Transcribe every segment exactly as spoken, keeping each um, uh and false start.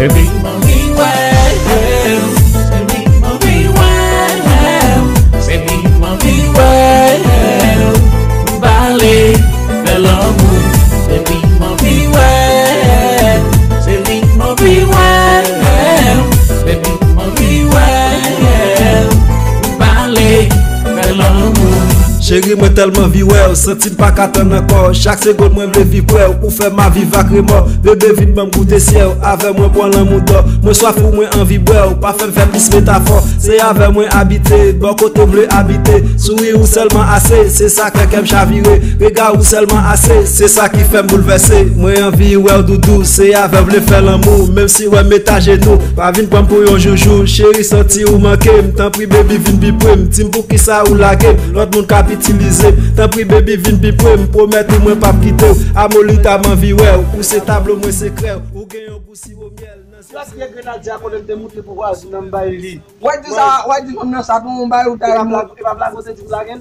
Baby, m anvi wè w. Baby, m anvi wè w. Baby, m anvi wè w. Pale, fè lanmou. Baby, m anvi wè w. Baby, m anvi wè w. Baby, m anvi wè w. Pale, fè lanmou. Cheri, mwen tèlman anvi wè w, santi m pa ka tann ankò. Chak segonn mwen vle viv prè w, ou fè m ap viv ak remò. Bebe, vin ban m goute syèl, avè mwen pran lanmou dò. Mwen swaf ou, mwen anvi bwè w, pa fè m fè plis metafò. Se avè mwen abite, bò kote w vle abite. Souri ou sèlman ase, se sa k fè kè m chavire. Rega ou sèlman ase, se sa ki fè m boulvèse. Mwen anvi wè w doudou, se avè w vle fè lanmou. Menm si wè m met ajenou, pa vin pran m pou yon joujou. Cheri, santi ou manke m, tanpri baby vin pi pre m. Di m poukisa ou lage m, lòt moun k ap itilize m. Tanpri baby vin pi pre m, pwomèt ou mwen p ap kite w. Amolita m anvi wè w, ou se tablo mwen se krè w. Ou gen yon gou siwo myèl nan zye. Lòt yè Grenadye a kote m te moute pou vwazin nan m bay li. Wè di sa, wè di fanm nan sa pou m bay ou ta. E pa blag, e pa blag ou te di m lage l?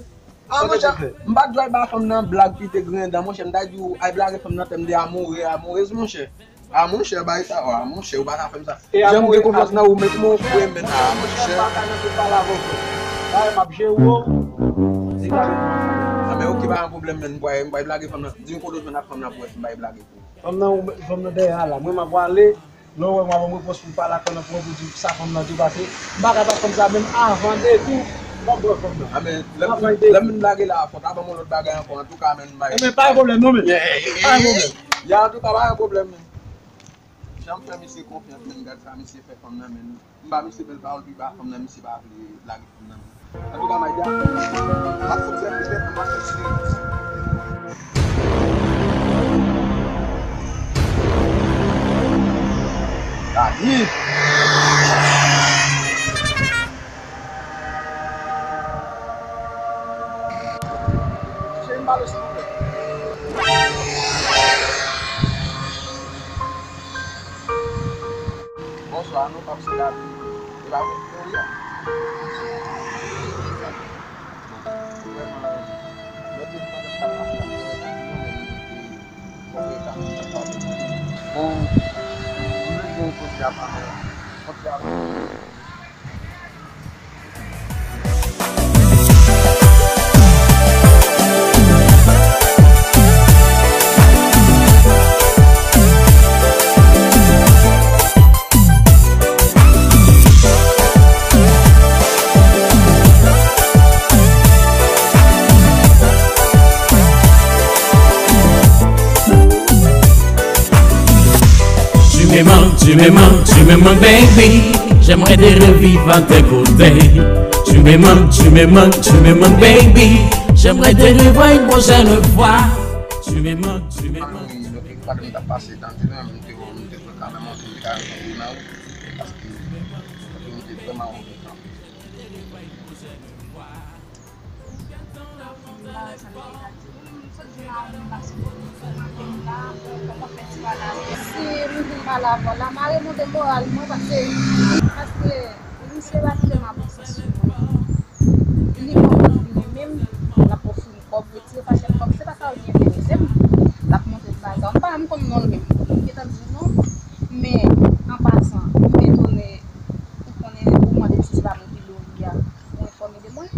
Ah, monchè, m pa t dwe bay fanm nan blag ki te griyen dan, monchè, m ta di w, ay blage fanm nan tèm de amoure, amourez, monchè. Ah, monchè, bay sa, ah, monchè, ou pa ka fè m sa. Jan m gen konfyans nan ou, men kouman ou fouye m menm la, monchè. M pa ka nan tout pale avè w, frè. Dayè, m ap jere w. Degaje. Ah, men oke, pa gen pwoblèm, men m pral, m pral blage fanm nan. Di m kote w jwenn ak fanm nan pou wè si m pa blage tou. Fanm nan, ou, fanm nan dèyè a la. Mwen, m ap pale. Lè w wè m ap ban m repons pou m pale ak fanm nan, pou mwen pou di sa fanm nan di w pase. M pa ka bat fanm sa menm avan depi m ap wè fanm nan. Ah, men, lè m fin, lè m fin blage la, fò w ta ban m yon lòt bagay ankò. Antouka, men, m bay. Ebyen, pa gen pwoblèm, non, men. Pa gen pwoblèm. Ya, antouka, pa gen pwoblèm, men. Jan m fè misye konfyans, men, gad sa misye fè fanm nan, men. M ba misye bèl pawòl, pi ba fanm nan, misye pa vle lage fanm nan. Antouka, Mayda, m ap fè sèvis, m ap fè sèvis. Dani! Cheri, m pale, silvouplè. Bonswa, nou p ap se Gaby. E pa vre, Gloria. Bon, vrèman, lòt jou m pandan m t ap mache la, m te wè Gaby, mwen menm, mwen te, mwen te wè Gaby, mwen te pale. Bon, mwen menm, mwen te ap mache la. Mwen te ap Tu me manques, tu me manques, tu me manques, baby. J'aimerais te revivre à tes côtés. Tu me manques, tu me manques, tu me manques, baby. J'aimerais te revoir une prochaine fois. Tu me manques, tu me manques. Mwen, nou te kwè m t ap pase nan ti nan, m te wè, m te jwenn avè monte, m te ka rankontre nan wout, paske nou te vrèman anpil tan. Si m vin pale avè w la, m a remonte moral mwen, paske, paske misye pa kite m abonse sou mwen. Li pa ofri mwen menm, l ap ofri m kòb, retire pachèt kòb, se pa sa yo ki enterese m. L ap montre m bagay. M pa janm konn non l menm. M gentan di w non, men an pasan, m etone ou konnen, ou mande m si se pa mwen ki Gloria, ou enfòme de mwen.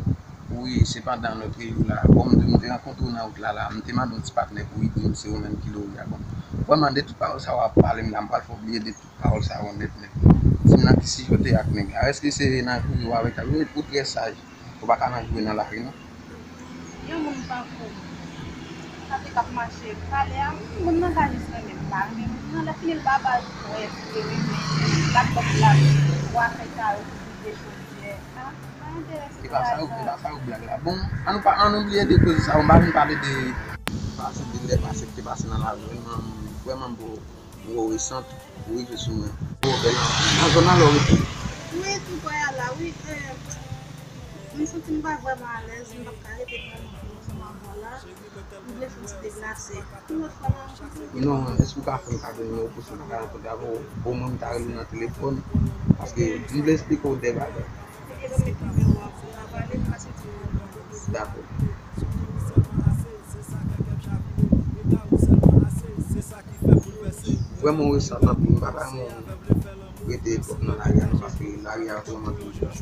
Wi, sepandan, lòt jou la, bon, m te, m te rankontre w nan wout la, la, m te mande yon ti patnè pou ede m, se ou menm ki Gloria. Bon, vrèman, de tout pawòl sa w ap pale m la, m pral fè w bliye de tout pawòl sa yo nèt, nèt. Di m nan ki sijè w te ak nèg la. Èske se nan joure w avèk, ou, ou trè saj. Ou pa ka nan joure nan lari, non. Yon moun tankou m, sa te k ap mache, pale a moun, moun nan ka jis renmen m, pa renmen moun nan, lè fini l pa ba l frè, si te renmen, l ap ban m la, twa fèy kare pou vide chodyè. Ah, pa enterese. E pa sa yo, e pa sa yo blag la. Bon, ann pa, ann bliye de koze sa yo, m pa vin pale de pase, de lè pase ki te pase nan lavi, vrèman, vrèman, m wè w resant, ou rive sou mwen. Ou bèl nan, nan zòn nan lè w rete. Wi, tou prè a la, wi. Eh, m santi m pa vrèman alèz, m p ap ka rete vrèman fini ansanm avè w la. M vle fè yon ti deplase. Yon lòt fwa, m a rankontre w. Non, èske w ka fè m kado nimewo w pou si m pa ka rankontre avè w? Omwen m ta rele w nan telefòn, paske m vle eksplike w de bagay. Eksplike m nimewo a pou m ka pale, m pase di w. Dakò. Vrèman, w resant anpil, m pa ka renmen w. Rete pwòp nan lari a non, paske lari a vrèman danjere.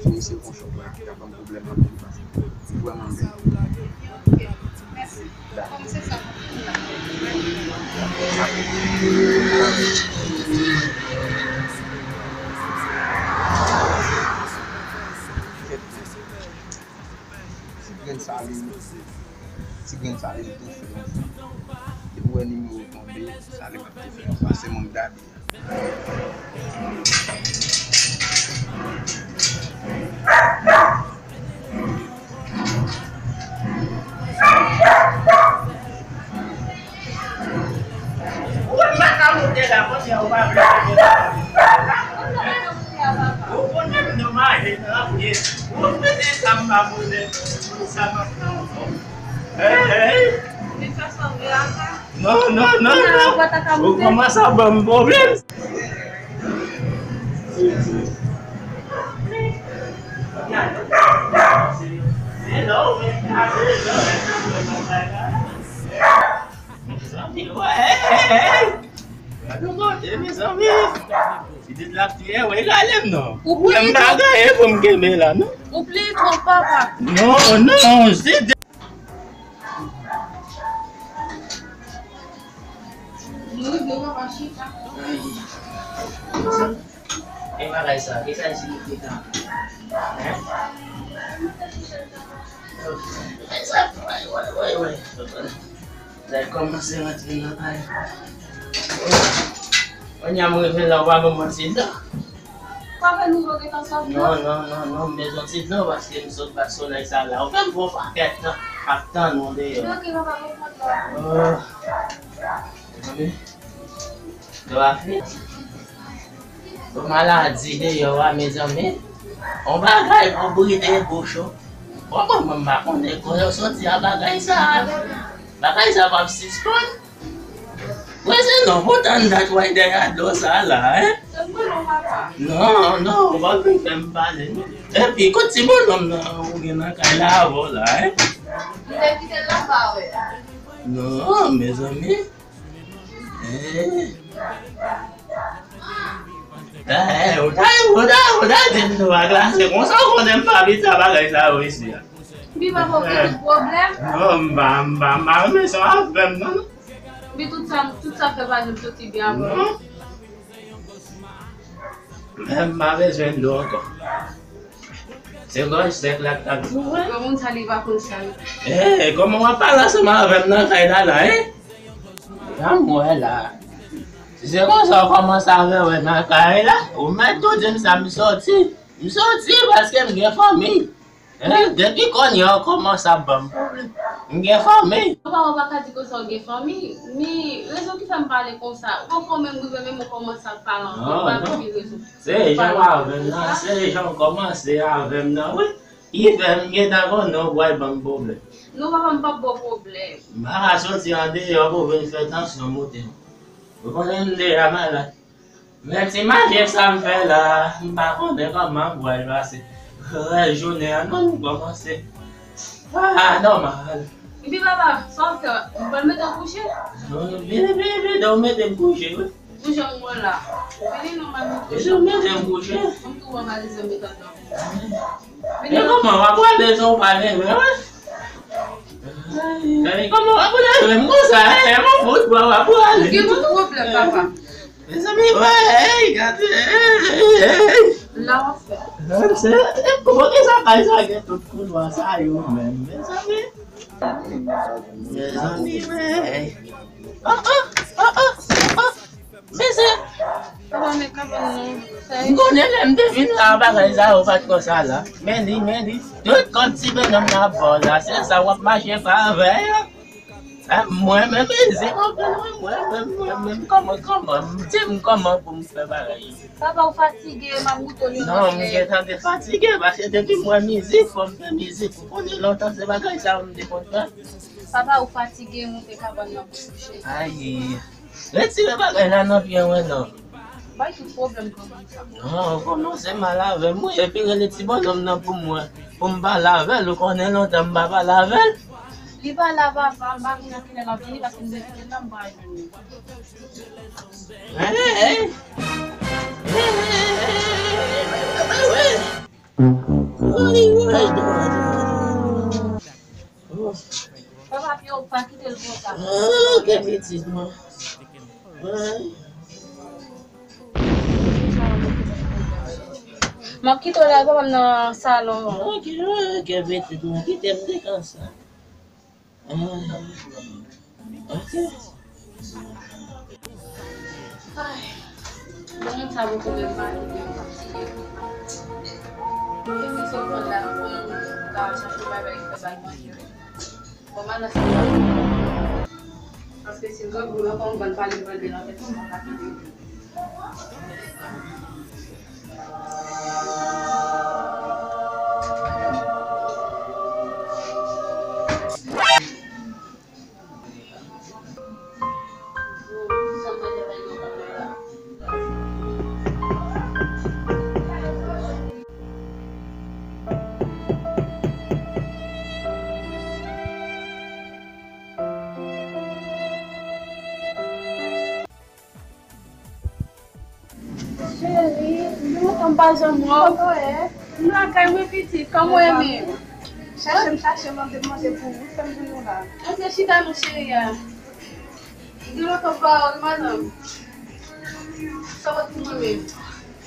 Si misye pran chòk la, y ap ban m pwoblèm anpil paske li vrèman bèl. Ok, mèsi. Dakò. Kòm se sa. Ti grenn sale, ti grenn sale, m tou fè yon fwa. Depi w wè nimewo tonbe, sale m ap tou fè yon fwa. Se moun gade. Ou konn m pa ka moute la, kounye a ou pa vle moute la. Ou konnen m nan mache nan pye. Ou konnen sa m pa moute. Sa m ap fè ankò. Hey, hey. Li fè sanble a sa. Non, non, non, non. Ou kòmanse ap ban m pwoblèm. Mezanmi, wè, hey, hey, hey. Gade yon kote, mezanmi. Pitit la ap touye, wè, gade m non. Ou pli twòp. M pa genyen pou m kenbe la, non. Ou pli twòp, papa. Non, non, se de- Nou rive, papa, chita. E bagay sa, e sa e siyifi tan. Hein? E sa, wè, wè, wè, wè. Sa kòmanse rantre nan kay. Kounye a m rive la, w pa ban mwen ti dlo. Pa fè nou vre gentan sòt non. Non, non, non, non, m bezwen ti dlo paske m sot bat solèy sa la. Ou fè m pran pakèt tan ap tann ou deyò. Ok, papa, mwen pran dlo a. Oh. Mezanmi. Dlo a fini. Bon maladi deyò a, mezanmi. On bagay pou bride bouch ou. Bon, mwen, mwen, m pa konnen kote yo soti a bagay sa. Bagay sa p ap sispann. Mwen se non, pou tann dat w ay dèyè dlo sa la, hein? Non, non, ou pa vin fè m pale, non. Epi, kot ti bonòm nan ou gen nan kay la avè w la, hein? Li te kite l la pa wè. Non, mezanmi. Eh. Eh, ou ta, ou ta, ou ta di m nou pa glase konsa, ou konnen m pa abitye a bagay sa yo isi a. Bi papa, ou gen tout pwoblèm? Non, m pa, m pa, m pa renmen sa w ap fè m nan, non. Bi tout sa, tout sa fè pa janm soti byen avè w. Non. Men m pa bezwen dlo ankò. Se gòj sèk la k t ap di w, wi. Bon, moun sa li pa konn sa l. Eh, kòman w ap pale ansanm avè m nan kay la la, hein? Sa m wè la. Si se konsa w kòmanse avè w nan kay la, ou mèt tou di m sa m soti. M soti paske m gen fanmi. Eh, depi kounye a w kòmanse ap ban m pwoblèm. M gen fanmi. Papa, ou pa ka di konsa w gen fanmi. Ni rezon ki fè m pale konsa. Ou poko menm rive menm ou kòmanse ap pale ankò. Non, pa gen rezon. Se jan w avè m nan, se jan w kòmanse avè m nan, wi. Ki fè m gentan konnen w pral ban m pwoblèm. Non, papa, m p ap ba w pwoblèm. M pa ka soti andeyò pou vin fè tansyon moute m. Ou konnen m deja malad. Men ti mache sa m fè la, m pa konnen kòman m pral pase rès jounen an, non, m kòmanse. Ah, nòmal. Epi papa, sa w fè, m pral mete w kouche? Non, non, vini, vini, vini, non, mete m kouche, wi. Boujon mwen la. Vini non, mami. Boujon mete m kouche. Mwen tou wè valiz mwen metan nan. E kòman w ap prale san w pa leve, wè? E kòman w ap prale menm konsa, e? E mwen fout bò w ap prale. Ou gen tout pwoblèm, papa. Mezanmi, wè, ey, gade, ey, ey, ey. La w ap fè. Gade, se, e, poukisa kay sa gen tout koulwa sa yo menm, mezanmi? Mezanmi, men. Oh, oh, oh, oh, oh. Mesye. Papa, men kabann nou. M konnen lè m te vin la, bagay sa yo pa t konsa la. Men li, men li. Tout kòb ti bonòm nan ap ba w la, se sa w ap mache pa avè yo. A, mwen menm, mizik, mwen, mwen, mwen, mwen, mwen, kòman, kòman, di m kòman pou m fè bagay yo. Papa, ou fatige, m ap moute w yon lòt lè. Non, m gentan te fatige, paske depi m wè mizik, fò m fè mizik. Ou konnen lontan, se bagay sa yo m te konn fè. Papa, ou fatige, moute kabann nan pou kouche. Ayi. Retire bagay la nan pye mwen non. Bay tout pwoblèm kòm sa. Non, ou kòmanse mal avè m, wi. Epi rele ti bonòm nan pou mwen. Pou m pale avè l, ou konnen lontan m pa pale avè l. Li pa la, papa, m pa konnen kilè l ap vini, paske m depi gentan m pa jwenn li. Hey, hey. Papa Pyo, pa kite l konsa. Gen pitit mwen. M ap kite w la, papa m nan salon an. Ok, ok, pitit mwen, kite m dekonsa. Ah, ok. Ay, bon, moun sa poko menm pale, menm pa kite. Epi sot pran la, pou nou ka chache bagay pou fè bay manje, wi. Bon, m al nan sal la. Paske si l grangou la, kòm m konn pale, pale nan tèt mwen, m pa ka kite. Cheri, m pa janm wè w. Kote w ye? M lakay mwen pitit, kòman w ye menm? Chache m chache, m ap mande pou ou, fè m jwenn ou la. Antre chita non cheri a. Gen lòt pawòl, madanm. Sa w ap di mwen menm?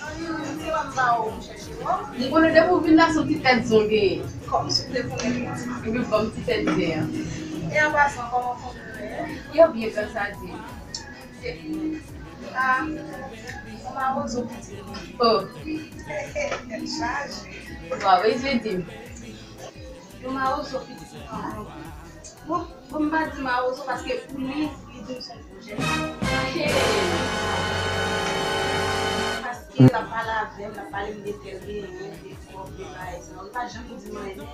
Anyen, se pa m ba ou, m chèche w. M konnen depi w vin la, se yon ti tèt zen w genyen. Kòm si w te konnen pitit. Epi ban m ti tèt zen an. E an pasan, kòman fanmi w ye? Yo byen, gras a Dye. Se pou, ah, yon mawozo pitit. Oh. Tèt chaje. Waw, e vle di m. Yon mawozo pitit. Bon, bon, m pa di mawozo paske pou li, li di m se yon pwojè. Hey! Paske l ap pale avè m, l ap pale m de tèl genyen, de kòb, de bagay sa yo. Li pa janm di m anyen.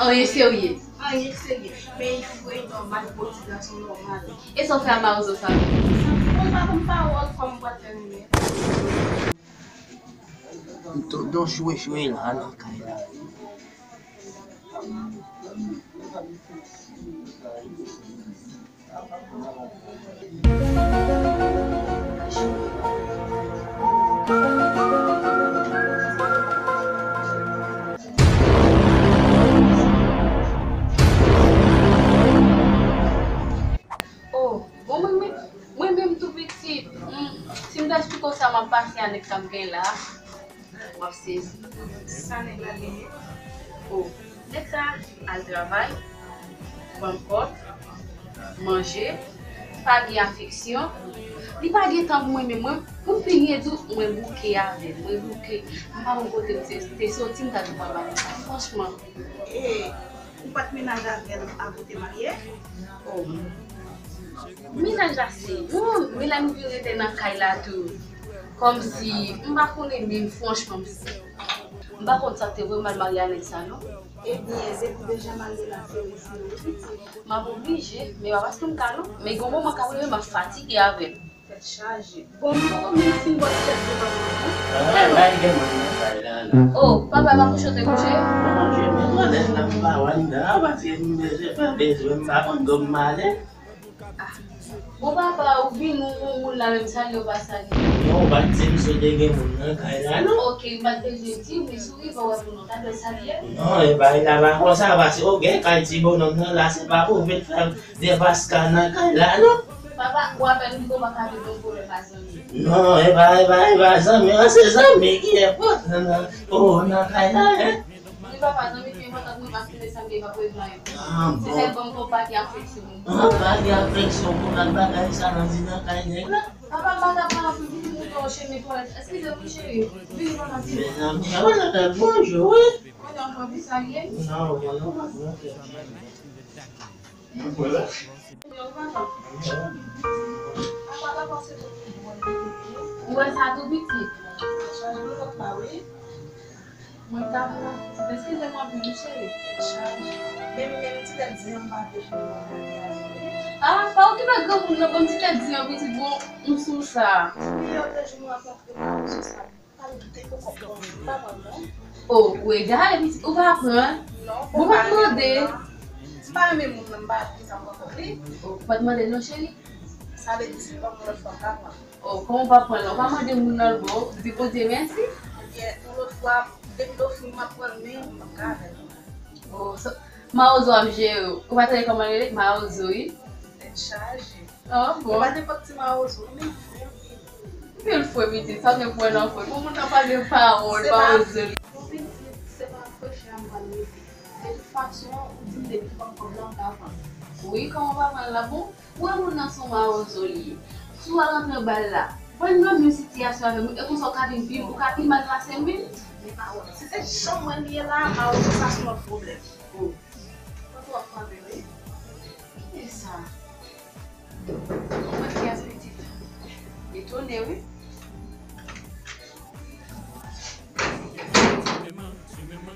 Anyen serye? Anyen serye. Men li fre, nòmal, gwo ti gason nòmal. E sa w fè a mawozo sa? Sa m fè, m pa konn pawòl, kòm m pral fè renmen. M tonton chwe chwe la nan kay la. Oh, bon, mwen menm, mwen menm tou pitit. Hmm, si m ta esplike w sa m ap pase a nèg sa m gen la. W ap sezi. Sa nèg la genyen? Oh, nèg sa al travay, ban m kòb, manje, pa gen afeksyon. Li pa gen tan pou mwen menm, mwen, pou m pi byen di w, mwen bouke avè l, mwen bouke. M pa konn kote m te, te soti, m ta di w pral ba nèg sa. Franchman. E, ou pa t mennaj avè l avan w te marye? Oh. Mennaj la se youn, men la nou vin rete nan kay la tou. Kòmsi, m pa konnen menm franchman, m, m pa konn sa k te voye m al marye a nèg sa non. Ebyen, depi w deja marye la, se ou, se ou, pitit. M ap oblije, men pa paske m ka non, men gen yon moman k ap rive, m ap fatige avè l. Tèt chaje. Bon, m poko menm fin bò ti tèt bò papa m non. Ah, bay gen moun nan kay la, la. Oh, papa, pa kouche w te kouche? Non, je me connais nan pa Wanda, paske m bezwen, pa bezwen, m pa konn dòmi male. Ah. Bon, papa, ou vin, ou, ou, moun la menm salye w pa salye? Non, ou pa t di m si w te gen moun nan kay la, non. Ok, m pa t bezwen di w, men si w rive w wè moun nan, w ta dwe salye l. Non, e bagay la pa konsa, paske w gen kay ti bonòm nan la, se pa pou vin fè m de paska nan kay la, non. Papa, ou apèn rive, ou pa ka vin yon pwoblèm a zanmi. Non, e pa, e pa, e pa zanmi an, se zanmi ki enpòtan nan, oh, nan kay la, en. Wi, papa, zanmi ki enpòtan pou mwen, paske se sa m gen, pa pou e blan yo. Ah, bon. Se sèl ban m yon pake afeksyon. Ah, pake afeksyon pou gad bagay sa nan di nan kay nèg la. Papa, m pa ka pran anpil, pitit mwen tou an chemen twalèt. Eskize m, wi, cheri. Vini, papa, vini. Mezanmi, oh, bonjou, wi. Kounye a, ou anvi salye m? Non, non, non, non. Ou wè sa tou pitit? Mwen ta pran pitit. Eskize m anpil wi cheri. Ah, pa okipe granmoun nan, ban m ti tèt di an pitit, bon, m sou sa. Oh, ou egare pitit, ou pa pran. Bon, m ap mande. M pa renmen moun nan, m pa konn sa m pran kòb li. Ou pa t mande l non, cheri? Sa vle di si m pa pran lòt fwa, m ka pran. Oh, kòman w pa pran l? Ou pa mande moun nan l ba w, di Bondye mèsi? Ebyen, yon lòt fwa, depi l ofri m, m ap pran l, men m p ap ka avè l. Oh, so, mawozo ap jere w. Ou pa tande kòman l rele? Mawozo, wi. Tèt chaje. Ah, bon. E pa nenpòt ti mawozo, men vrè, vrè. Anpil fre, pitit, sa w gen pou wè nan fre. Bon, moun nan pale pawòl, mawozo. Bon, pitit, se pa frechi a m pral mete. De tout fason, ou di m depi fòk kòb la, m ka pran l. Wi, kòman w pa pran l la? Bon, ou wè moun nan se yon mawozo li ye. Si w al rantre anba l la, pran menm yon sitiyasyon avè m, e konsa w ka vin pi, ou ka pi mal pase m, wi. Men pa wè. Si se janm wè l ye la, mawozo sa se yon lòt pwoblèm. Oh. Kote w ap frape, wi? Kiyès sa? Mwen kiyès pitit? Etone, wi.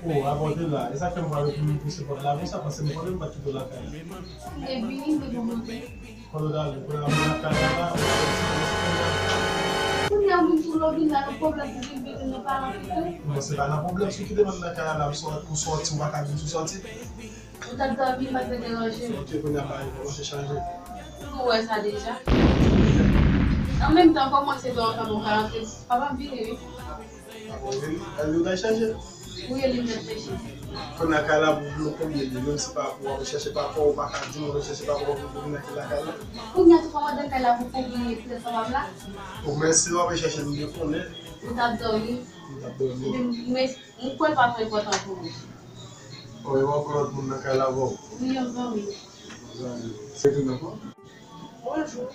Oh, apòte la. E sa k fè m pral pou m pouse pòt la konsa, paske m konnen m pa t kite w lakay la. Mwen vini, mwen vini. Kote w t ale? Kounye a m lakay la, la, ou sòti. Kounye a moun tou lò vin la, nan pwoblèm pou vin vin nan paran pitit. Non, se pa nan pwoblèm, si w kite m lakay la, la, m sòti, ou sòti, ou pa ka vin sou sòti. Ou t ap dòmi, m pa t vle deranje w. Ok, kounye a bagay kòmanse chanje. Ou wè sa deja. An menm tan, kòman se dòmi, kòman w ka rantre? Papa m vini, wi. Apre w vini, an nou kay chanje. Wi, li menm chanje. Kounye a kay la pou vle konbyen li, menm si pa pou w ap chèche papa w, ou pa ka di m w ap chèche papa w pou vin nan lakay la. Kounye a tou pa w antre kay la pou konbyen li, pou sa papa m la. O, men si w ap chèche m, m konnen. Ou t ap dòmi. M t ap dòmi. M kwè l pa twò enpòtan pou ou. O, e w ap pran lòt moun nan kay la avè w? Wi, yon zanmi. Zanmi. Se ki non pa w? Bonjou.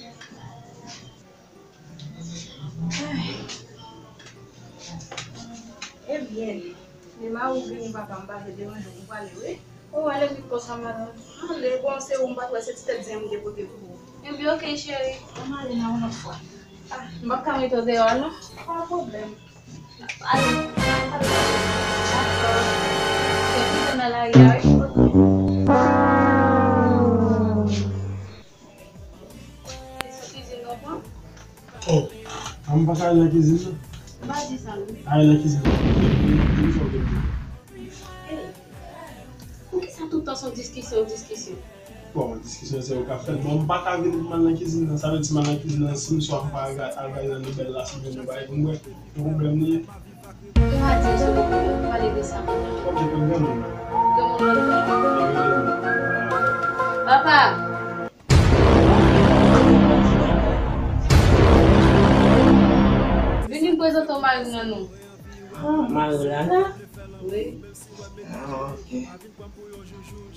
Ay. Ebyen, men mari w vini, papa m pa vle deranje w, ou prale, wi. O, ale vit konsa, madanm. Ale, bon, se ou, m pa t wè se ti tèt zen m te pote pou ou. Ebyen, oke, cheri. Ann ale nan yon lòt fwa. Ah, m p ap ka mete w deyò a, non. Pa pwoblèm. Ale, ale. Dakò. Se tout nan lari a, wi. Oke. Se sou kizin nou pran? Oh, an m pa ka al nan kizin nan. M pa di sa, non. Al nan kizin nan. Di m sa w te di. Ey, poukisa tout tan se yon diskisyon, diskisyon? Bon, diskisyon se yo k ap fè l. Bon, m pa ka vin pou m al nan kizin nan. Sa vle di si m al nan kizin nan, si m swa m pa al ga-, al gaye nan nouvèl la, si m jwenn yon bagay pou m bwè, yon pwoblèm li ye. Yo pa di yo sou pale de sa. Ok, pou granmoun nan. Granmoun nan. Papa! Vini m prezante w mari m nan non. Ah, mari w la la? Wi. Ah, ok.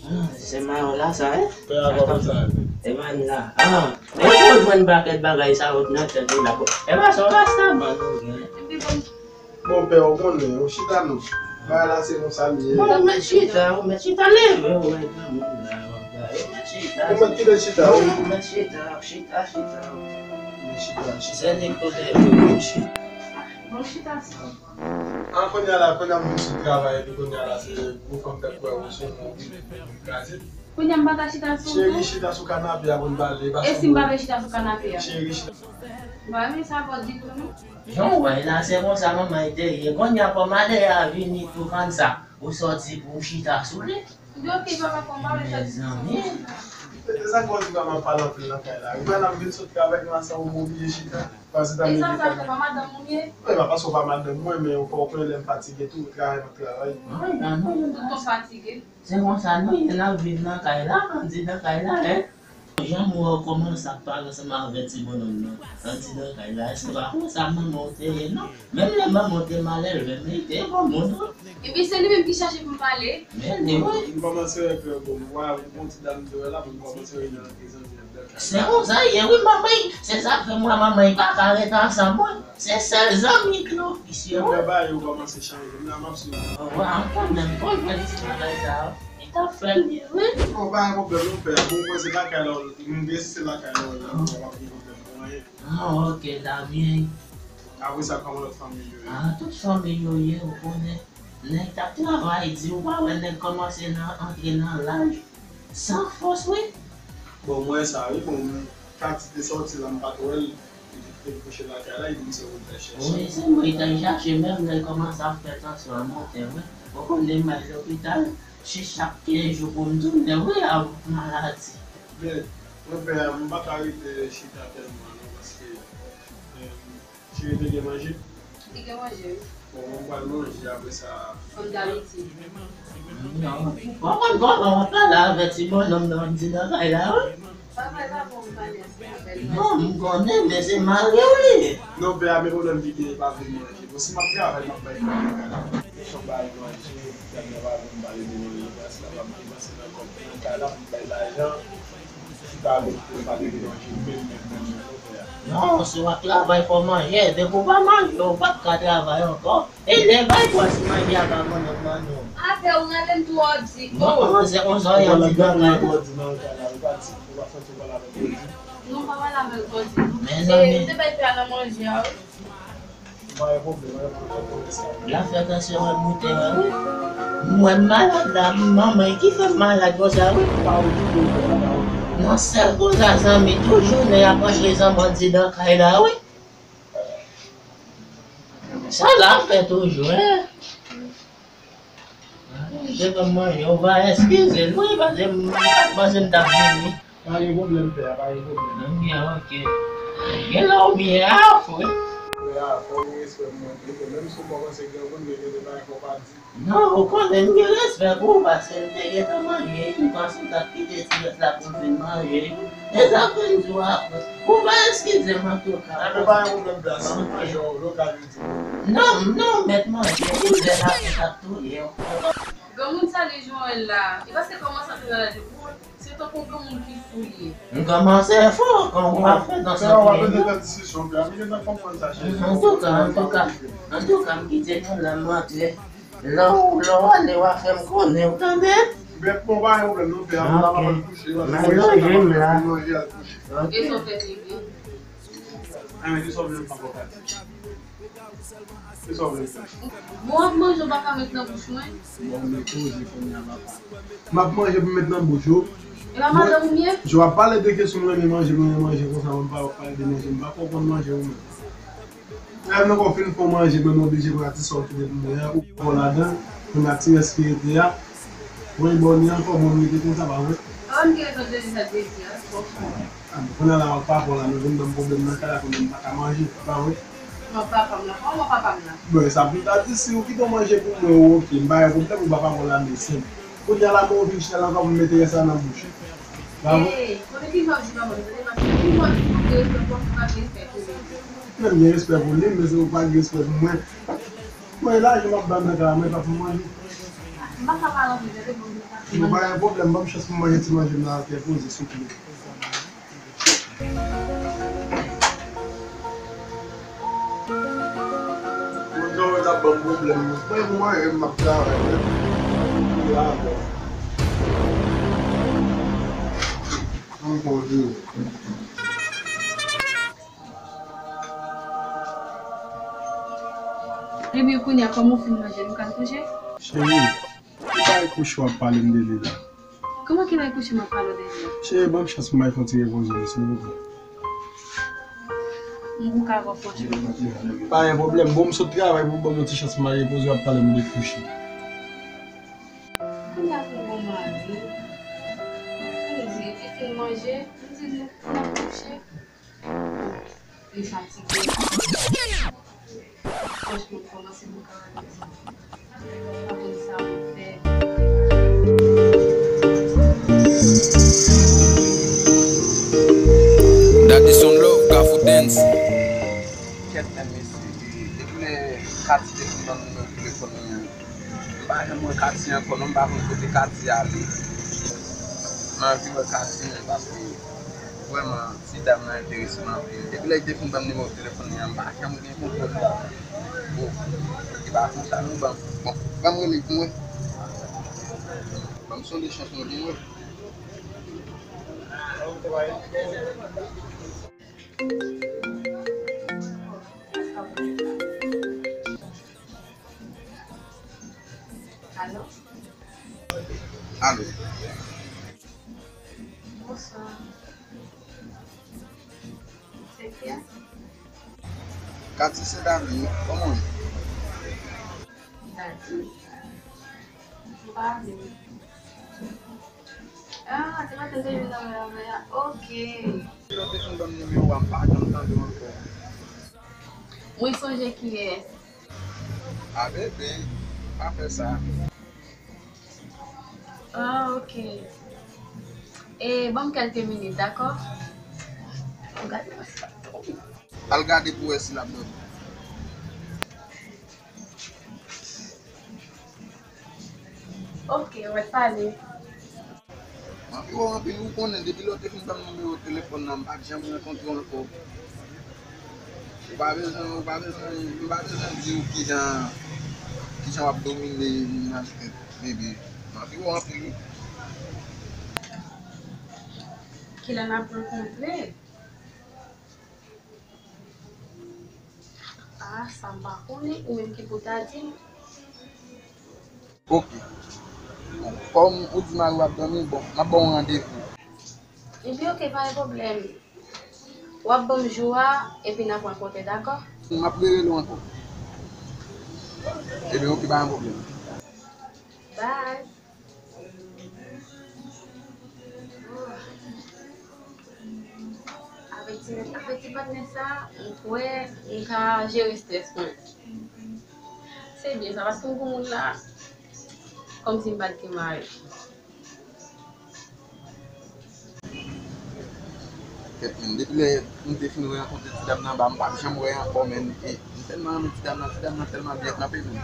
Ah, se mari w la sa, wi? Pè a kòman sa ye? E mari m la. Ah, e pou w jwenn pakèt bagay sa yo nan tèt ou la. E pa sa w rasta ban nou gen. Epi bon. Bon, pè, ou konnen, ou chita non. Bagay la se konsa l ye. Bon, ou mèt chita, ou mèt chita, leve, ou wè granmoun la, w ap gade, ou mèt chita. Ou mèt kite chita, wi. Ou mèt chita, chita, chita. Mèt chita, chita. Se li k pote pou ou chita. Bon, chita, chita. An, kounye a la, kounye a m vin sot travay, epi kounye a la, se gwo fanm fè kwè ou se yon moun ki kraze. Kounye a m pa ka chita sou... Cheri, chita sou kanape a pou n pale. E si m pa vle chita sou kanape a? Cheri, chita. M pa renmen sa w ap di tou non. Jan w wè la, se konsa manman l te ye. Kounye a kòm ale a vini tou konn sa, ou sòti pou w chita sou li. Yo, ok, papa, kòm pa vle sa. Mezanmi. E sa k fè w di pa m ap pale anpil nan kay la? Ou wè la m vin sot travay konsa, ou oblije chita. Paske ta... E sa sa fè, pa madanm ou m ye? Wi, pa paske w pa madanm mwen, men ou fè w konnen lè m fatige tou, travay m ap travay. Ay, nan, non, non, non. Tout tan fatige. Se konsa nou ye, n ap viv nan kay la, andidan kay la, en. Jan m wè w kòmanse ap pale ansanm avèk ti bonnonm nan, andidan kay la, èske pa konsa manman w te ye, non? Menm lè manman w te malelve, men li te bon moun, wi. Epi se li menm ki chache pou m pale. Men li, wi. M kòmanse wè ke, bon, m wè yon ti dam de wè la, m kòmanse wè nan antre zanmi andidan kay la. Se konsa ye, wi, manman, se sa k fè m wè manman pa ka rete ansanm mwen. Se sèl zanmi k nou, visye, wi. Bagay yo kòmanse chanje. M la, m ap swiv. Wi, m konnen, m konnen ti bagay sa yo. Li t ap fè l byen, wi. Bon, pa gen pwoblèm, nou fè. Bon, mwen se lakay la, m gen si se lakay la, la, m pa gen pwoblèm pou anyen. Ah, ok, ta byen. Apre sa, kòman lòt fanmi yo ye? Ah, tout fanmi yo ye, ou konnen. Nèg t ap travay di, ou pa wè nèg kòmanse nan, antre nan laj. San fòs, wi. Bon, mwen sa, wi, bon, mwen, Katy te sòti la, m pa t wè l. Li te kouche lakay la, li di m se ou l t al chèche. Wi, se mwen li t al chache, menm lè l kòmanse ap fè tansyon an monte, wi. Ou konnen m al lopital, se chak kenz jou pou m tounen, wi, ak maladi. Men, Mon pè, m pa ka rete chita tèlman non, paske, eh, cheri te gen manje. Li gen manje, wi. Bon, mwen pral manje apre sa. Fanm Dayiti. Non, ou konprann kòman w ap pale avèk ti bonnonm nan, m di nan kay la, wi. Papa, e pa bon m pale ansanm avè l. Non, m konnen, men se mari w li ye. Non, pè a, men pwoblèm ki genyen, pa vle manje. Bon, si m ap travay, m ap bay fanmi an kay la. Kesyon bay manje, gad nan pa vle m pale de manje, paske la p ap gen pase nan kòb nan kay la pou m bay lajan. Si pa vle pou m pale de manje, menm, menm, menm, menm, non, pè a. Non, si w ap travay, fò w manje. Depi w pa manje, w p ap ka travay ankò. E lè bay pòs manje a pa moun nan mande w. Afè w rele m twò di. Non, oh, manzè, on zò yon di nan kay la. Twò di nan kay la, ou pa di, ou pa santi w pale avèk twò di. Non, pa pale avèk twò di. Mezanmi. E, m te bay pè a nan manje a, wi. M pa gen pwoblèm, m pa gen pwoblèm, sa. La fè tansyon an moute, wi. M wè m malad la, manman ki fè m malad konsa, wi. Pa okipe w, pa okipe w. Non, sèl konsa, zanmi, tout jounen y ap rantre zanbandi nan kay la, wi. Sa l ap fè toujou, en? Devan mwen, yo va eskize l, wi, paske m pa t panse m t ap vini. Pa gen pwoblèm, pè a, pa gen pwoblèm. Ok, ok. Gen lè w byen a, frè. Frè a, fò w gen respè pou mwen tou, frè. Menm si w pa panse gen moun, men gen de bagay fò w pa di. Non, ou konnen m gen respè pou ou, paske m te gentan manje, m panse w t ap kite ti rès la pou m vin manje. E sa fè m di w apre. Ou va eskize m antouka. Enben, pa gen pwoblèm, pè a, si w manje w, lè w ka vin di m. Non, non, mèt manje, wi, lè la fè k ap touye w. Granmoun sa li jwenn la, e paske kòmanse antre nan laj ou, se tankou granmoun ki fou li ye. M kòmanse fou, kòman w ap fè nan sa w ap bezwen fè disisyon, pè a, m gentan konprann sa, cheri. Antouka, antouka, antouka, m kite nou la, m antre. Lè w, lè w ale, w a fè m konnen, w tande? Men bon, pa gen pwoblèm, non, pè a, m la, m ap al kouche, m ap al kouche, m ap al fè manje, al kouche. Ok. E sa w fè, bebe? Enben, kisa w vle m fè ankò, Kati? Kisa w vle m fè? Bon, w ap manje, w pa ka met nan bouch mwen? Bon, men koze kounye a, papa. M ap manje pou m met nan bouch ou? E pa madanm ou m ye? Jan w ap pale de kesyon m renmen manje, m renmen manje konsa, mwen m pa pale de manje, m pa konprann manje ou menm. Lè m nan kò fin fè w manje, men m oblije pran ti sa w kite pou mwen an, ou pran ladan, kounye a ti rès ki rete a, mwen bò li ankò, bon, m rete konsa, pa vre? Papa m ki rete deja depi a, bon. A, bon, kounye a la, w ap pa pran la, nou vin ban m pwoblèm nan kay la, kounye a m pa ka manje, pa vre? Non, papa m la, kòman papa m la? Bon, e sa pou m ta di, si ou kite w manje pou mwen, ou oke, m pa gen pwoblèm, ou pa papa m la, men senp. Kounye a la, mwen oblije chita la ankò pou m mete rès la nan bouch. Bravo. Ey, kote ki jan w di papa m, tande, paske ki jan w di pou gen respè pou w, pa gen respè pou li. Mwen gen respè pou li, men se ou pa gen respè pou mwen. Mwen la, jan m ap bay mwen kara, mwen pa pou manje. M pa ka pale anpil, tande, bon, m pa. Nou pa gen pwoblèm, ban m chans pou m manje ti manje m nan atè poze, souple. Moun sa yo t ap ban m pwoblèm. Mwen pou manje m ap travay, men m la ankò. Ankò tou. Ebyen, kounye a, kòman w fin manje, nou ka al kouche? Cheri, e pa e kouche w ap pale m de li la. Kòman ki lè kouche m ap pale w de li a? Cheri, ban m chans pou m al fè yon ti repoze m, silvouplè. M pou ka wè franchman. Pa gen pwoblèm. Bon, m sot travay pou ban m yon ti chans pou m al repoze, w ap pale m de kouche. Kounye a pou bon mari. M di, li fin manje, m di, nou, n ap kouche. Li fatige. Franchman, m kòmanse bouke avèk mezanmi. M pa konn sa pou m fè. Daddy Son Love, Kafou Dance. Kèt menm mesye, depi lè Katy te fin ban m nimewo telefòn li an, m pa janm wè Katy ankò non, m pa konn kote Katy ale. M anvi wè Katy, men paske vrèman, ti dam nan enterese m anpil. Depi lè li te fin ban m nimewo telefòn li an, m pa janm gen kontwòl li. Bon, e pa konsa non, ban m, bon, ban m rele l pou mwen. Ban m sonde chans mwen pou mwen. Alo? Alo. Bonswa. Se kiyès? Katy, se Dani, kòman w ye? Dani? M pa byen. Ah, Maten maten m te jwenn nan men an, men a, ok. Lè w te fin ban m nimewo a, m pa janm tande w ankò. Mwen sonje kiyès. A bebe, pa fè sa. Ah, ok. E, ban m kèlke minit, dakò? Ou gade sa. Al gade pou wè si l ap dòmi. Ok, w ap pale. M anvi wè w anpil, ou konnen, depi lè w te fin ban m nimewo telefòn nan, m pa t janm rankontre w ankò. Ou pa bezwen, ou pa bezwen, m pa bezwen di w kijan, kijan w ap domine nan tèt bebe. M anvi wè w anpil, wi. Kilè n ap rankontre? Ah, sa m pa konnen, ou menm ki pou ta di m. Ok. Bon, kòm ou di mari w ap dòmi, bon, m ap ba w randevou. Ebyen, ok, pa gen pwoblèm. W ap ban m jou a, epi n ap rankontre, dakò? M ap rerele w ankò. Ebyen, ok, pa gen pwoblèm. Bye. Avèk ti, avèk ti patnè sa, m kwè m ka jere estrès mwen. Se byen sa, paske m gon moun la, kòmsi m pa t gen mari. Kèt, men, depi lè m te fin rankontre ti dam nan anba, m pa t janm wè ankò, men, e, m tèlman renmen ti dam nan, ti dam nan tèlman byen kanpe, men.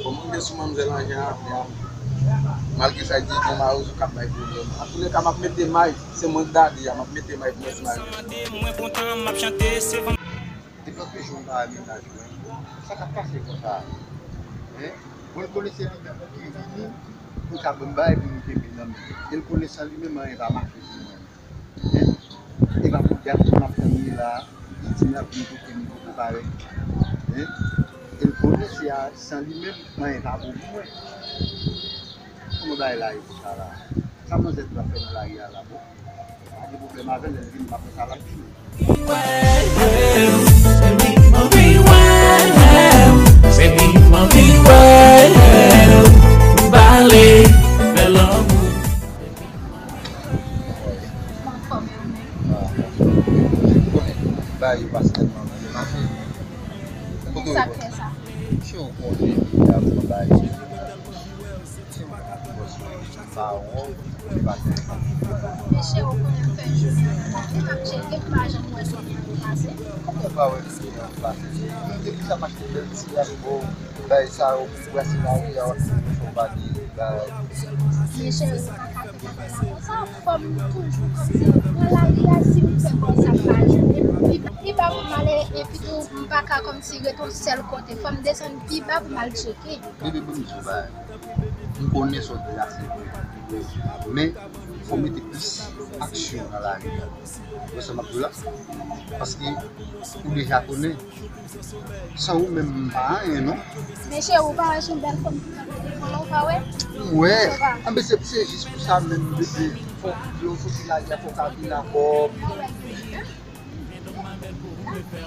Bon, mwen gen sou manmzèl an jan ap di a, malgre sa, di gen mari sou k ap bay pwoblèm. Antoulèka, m ap mete may, se mwen k dadi a, m ap mete may pou mwen ti mari. Mwen kontan, m ap chante, se van. Depi anpil jou m pa wè mennaj mwen, sa k ap pase konsa? Hein? Bon, l konnen se li menm ki vini pou l ka ban m bagay pou m kenbe nan men. E l konnen san li menm, anyen pa mache pou mwen. Hein? E pa pou gate m ap tann li la, li di m l ap vin kote m poko parèt. Hein? E l konnen se a, san li menm, anyen pa bon pou mwen. Kòman bagay la ye konsa la? Sa manzè t ap fè nan lari a la, bon? Pa gen pwoblèm avè l, lè l vini, m ap wè sa l ap di m. Anfòm, e ou menm? Bay yo pa sèlman nan mache. Kote w ye? Sa k fè sa? Si w konnen, y ap bay. Mesye, ou konnen m fè jounen an la, men m ap tcheke, m pa janm wè sa k pase. Kòman w pa wè videyo an pase? Depi sa m achte bèl ti rad pou bay sa yo, brase lari a, w ap di m fò w pa gen bagay. Mesye, ou pa ka fè bagay la konsa, fò m toujou kòmsi nan lari a, si m fè bagay sa m pa jwenn. Epi pi ba pou m ale, epi tou m pa ka kòmsi ret yon sèl kote, fò m desann pi ba pou m al tcheke. Bebe, ban m di w bagay. M konnen sa w di la se vre. Men, fò w mete plis aksyon nan lari a. Ou wè sa m ap di w la? Paske ou deja konnen, san ou menm, m pa anyen, non. Mesye, ou pa wè se yon bèl fanm ki pran nan devan w, ou pa wè? M wè. Anben, se, se jis pou sa menm, bebe, fò w, lè w soti lari a, fò w ka vin avè m.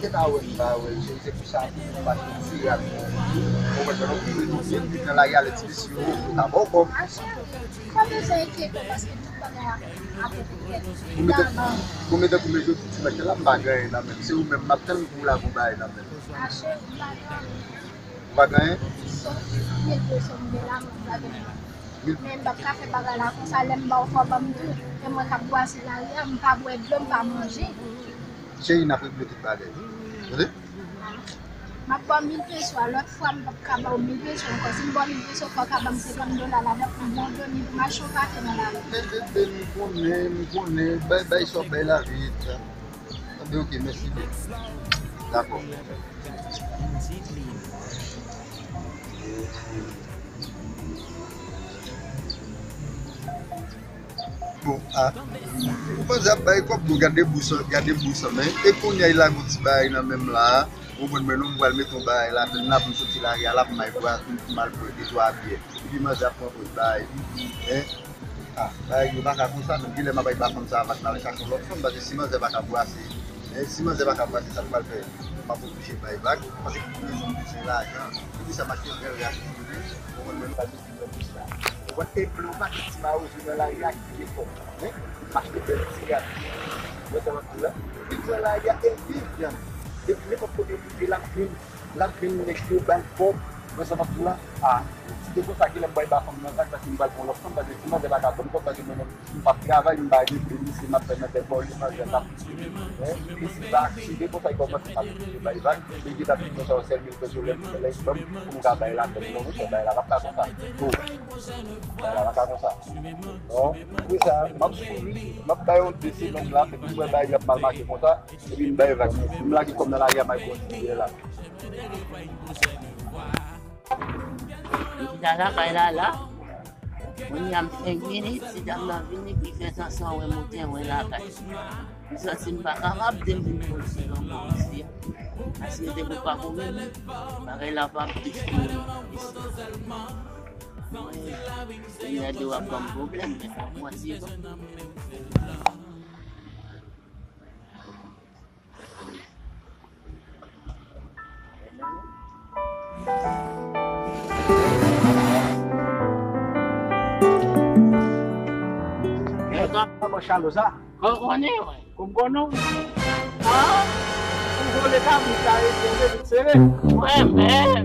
Te ka wè m pa wè l, se, se pou sa tou m pa soti ak ou. Ou konprann, nou vin, nou vin, vin nan lari a, lè ti mesye yo, yo ka ba w kòb. Achè, pa bezwen enkyete w paske tout bagay ap regle. Ou mete, ou mete pou mete tout ti mèt la, m pa gen anyen nan men m. Se ou menm, m ap tann pou w lage yon bagay nan men m. Achè, m pa gen anyen. Ou pa gen anyen? Sòf mil de san de la, m pa gen anyen. Men m p ap ka fè bagay la konsa, lè m ba w fò w ban m tou. E mwen k ap bwase lari a, m pa bwè dlo, m pa manje. Cheri, n ap regle tout bagay. Tande? M ap ba w mil peso a, lòt fwa m p ap ka ba w mil peso ankò. Si m ba w mil peso, fò w ka ban m senkant dola ladan pou m bon dòmi, pou m achte yon kafe nan lari. Men bebe, m konnen, m konnen, bay, bay sa w bay la vit. Anben, ok, mèsi byen. Dakò. Bon, a. Ou panse ap bay kòb, bon, gade bous, gade bous, men. E kounye a, y lage yon ti bagay nan men m la. Ou konprann, men non, m pral mete yon bagay ladann la pou m soti lari a la, pou m al bwè, pou m al bwè de twa byè. Epi manzè ap pran pòz bagay li. Hein? Ah, bagay yo pa ka konsa, menm genlè m ap al ba fanm sa a vag, m al chache yon lòt fanm, paske si manzè pa ka bwase, eh, si manzè pa ka bwase, sa m pral fè? M ap oblije bay vag, paske pou mezon m bezwen lajan, epi sa m achte bèl rad pou li, ou konprann, mwen m pral soti nan bous la. Wè, epi yon pakèt ti mawozo nan lari a ki gen kòb, hein? Achte bèl ti rad. Wè sa m ap di w la? Li pran lari a, e l viv byen. Depi nenpòt kote l rive, l ap jwenn, l ap jwenn nèg yo ba l kòb. Wè sa m ap di w la? Ah, si te konsa, genlè m pral ba fanm nan zak, paske m pral pran lòt fanm, paske ti manzè pa ka ban m kòb, paske mwen menm, m p ap travay, m pa gen plis, m ap fè nan tèt bò, li manzè m ap Hein? Li si pa aktive konsa, li kòmanse ap bay vag. Li gentan fin konsa, yon sèl mil peso lè, lè li ban m pou m ka bay la, tèt non, monchè, bay la p ap ka konsa. Oh. Bay la p ap ka konsa. Non, pou sa, m ap swiv li, m ap bay yon de semèn la, epi m wè bagay yo ap mal mache konsa, epi m bay vag. M lage kòb nan lari a, m al kontinye la. M chita lakay la la. Kounye a m fè vini, ti dam nan vini, li fè tan san wè m okenn wè lakay. M santi m pa kapab de m vin pran ti nan kòm isi a. Paske te pou pa pou vini, bagay la pa ap tou fini isi. Kounye a de w ap ban m pwoblèm, men fòk mwen ti bon. Kòman chalo sa? Kò konnen, wè. Kòm konnen? Ah! Ou vole kabrit la, e sere, vit sere. Wè, men.